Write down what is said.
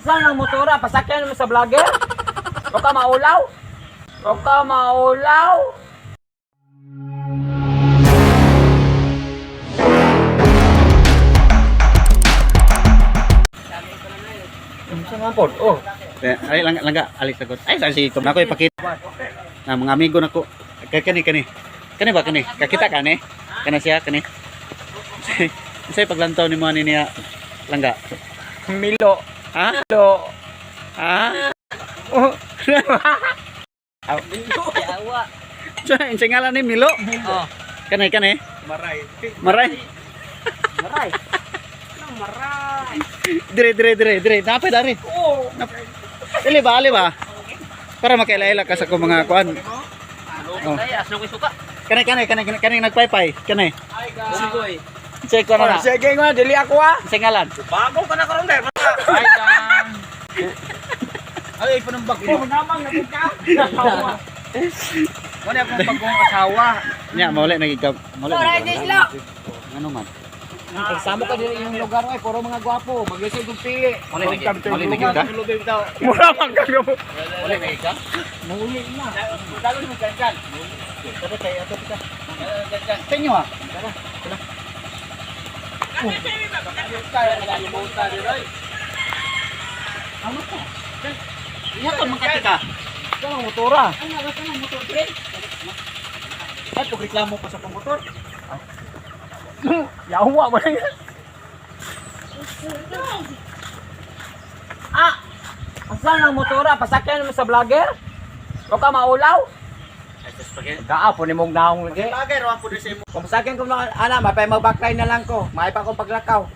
Saan ang motora? Pasakyan mo sa vlogger? Huwag ka maulaw? Huwag ka maulaw? Saan nga po? Oh. Eh, ay lang langga alis sagot. Ay sa si nako ipakita. Na mga amigo nako. Kay kani kani. Kani ba kani? Kakita kani? Kana siya kani. Unsay paglantaw nimo ani niya langga? Milo. Ha? Milo. Ha? Oh. Yawa. Unsay ngalan ni Milo? Oh. Kani kani. Maray. Maray. Maray. Maray. Dire dire dire dire. Napay dari. Oh. Dili ba ali ba? Para makaila-ila ka sa akong mga kuan. Oh. Ay, aslo ko suka. Kani kani kani kani kani nagpaypay. Kani. Sigoy. Unsay kuan na? Sige nga, dili ako ah. Unsay ngalan? Bago ka na karon dahil. Ay, dang. Ay, panumbag ko. Namang nagka. Wala akong bagong asawa. Nya mauli na gid ka. Mauli. Alright, Isla. Ano man? Pagsamo ka din yung lugar ay puro mga gwapo. Maglisod kong pili. Mauli na gid. Mauli na gid ka. Mura man ka mo. Mauli na gid ka. Muli na. Dalo mo dyan. Tara kay ato kita. Sa inyo ah. Ano ka? Iha man ka. Ikaw ang motora. Ay pagreklamo pa sa motor. Yawa ba na yan? Ah! Asan ang motora? Pasakyan mo sa vlogger? Huwag ka maulaw? Gaa po ni mong naong lagi. Bagay raw po sa imo. Kung pasakyan ko na, ana, mapay magbackline na lang ko. May pa akong paglakaw.